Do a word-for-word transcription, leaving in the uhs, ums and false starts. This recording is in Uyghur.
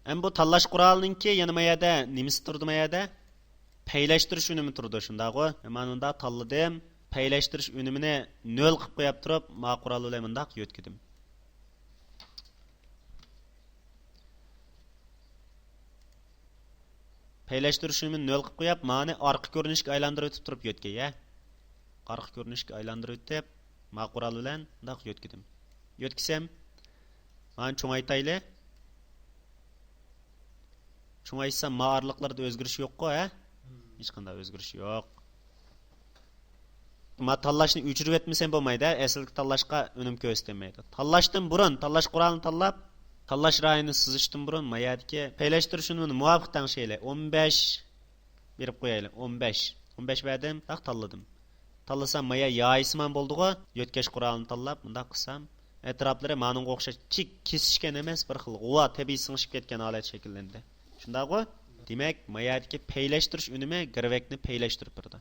ئەمما بۇ تاللاش قورالىنىڭكى يەنە ما يەردە نېمىسى تۇرىدۇ، ما يەردە؟ پەيلەشتۈرۈش ئۈنۈمى تۇرىدۇ، شۇنداقغۇ؟ مانا مۇنداق تاللىدىم. پەيلەشتۈرۈش ئۈنۈمىنى نۆل قىلىپ قويۇپ تۇرۇپ، ما قورال بىلەن مۇنداق يۆتكىدىم. پەيلەشتۈرۈش ئۈنۈمىنى نۆل قىلىپ قويۇپ، مانى ئارقا كۆرۈنۈشكە ئايلاندۇرۇۋېتىپ تۇرۇپ يۆتكەي، ھە؟ ئارقا كۆرۈنۈشكە ئايلاندۇرۇۋېتىپ، ما قورال بىلەن مۇنداق يۆتكىدىم. يۆتكىسەم، مانى چوڭايتايلى. چوڭايتسام، ما ئارىلىقلاردا ئۆزگىرىش يوققۇ، ھە؟ ھېچقانداق ئۆزگىرىش يوق. ما تاللاشنى ئۆچۈرۈۋەتمىسەم بولمايدۇ، ھە؟ ئەسلىدىكى تاللاشقا ئۈنۈم كۆرسىتەلمەيدۇ. تاللاشتىن بۇرۇن، تاللاش قورالىنى تاللاپ، تاللاش رايىنى سىزىشتىن بۇرۇن، ما يەردىكى پەيلەشتۈرۈش ئۈنۈمىنى مۇۋاپىق تەڭشەيلى. ئون بەش بېرىپ قويايلى. ئون بەش. ئون بەش بەردىم، تاق تاللىدىم. تاللىسام، ما يەر يايسىمان بولدىغۇ. يۆتكەش قورالىنى تاللاپ، مۇنداق قىلسام، ئەتراپلىرى مانىڭغا ئوخشاش جىق كېسىشكەن ئەمەس، بىر خىل غۇۋا تەبىئىي سىڭىشىپ كەتكەن ھالەت شەكىللەندى. شۇنداقغۇ؟ دېمەك، ما يەردىكى پەيلەشتۈرۈش ئۈنۈمى گىرۋەكنى پەيلەشتۈرۈپ بېرىدۇ.